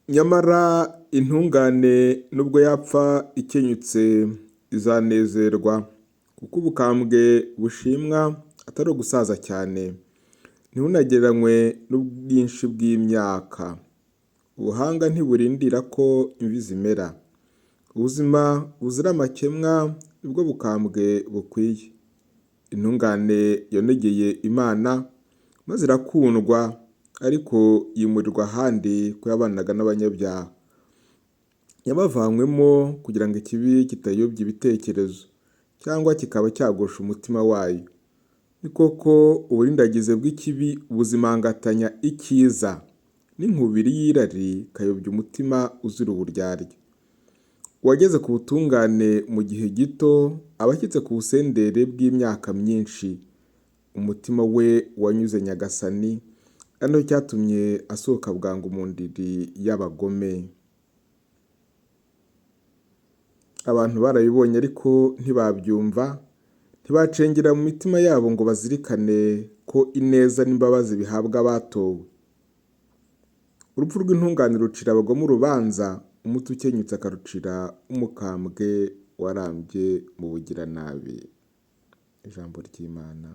Nyamara intungane nubwo yapfa ikenyutse izanezerwa, kuko ubukambwe bushimwa atari ugusaza cyane, ntibunagereranywe n'ubwinshi bw'imyaka. Ubuhanga ntiburindira ko imvi zimera. Ubuzima buzira amakemwa ni bwo bukambwe bukwiye. Intungane yanogeye Imana maze irakundwa, ariko yimurirwa ahandi ko yabanaga n'abanyabyaha. Yabavanywemo kugira ngo ikibi kitayobya ibitekerezo, cyangwa kikaba cyagosha umutima wayo. Ni koko uburindagize bw'ikibi buzimangatanya icyiza, n'inkubiri y'irari ikayobya umutima uzira uburyarya. Uwageze ku butungane mu gihe gito aba ashyitse ku busendere bw'imyaka myinshi. Umutima we wanyuze Nyagasani, ari nacyo cyatumye asohoka bwangu mu ndiri y'abagome. Abantu barabibonye ariko ntibabyumva, ntibacengera mu mitima yabo ngo bazirikane ko ineza n'imbabazi bihabwa abatowe. Urupfu rw'intungane rucira abagome urubanza, umuti ukenyutse akarucira umukambwe warambye mu bugiranabi. Ijambo ry'Imana.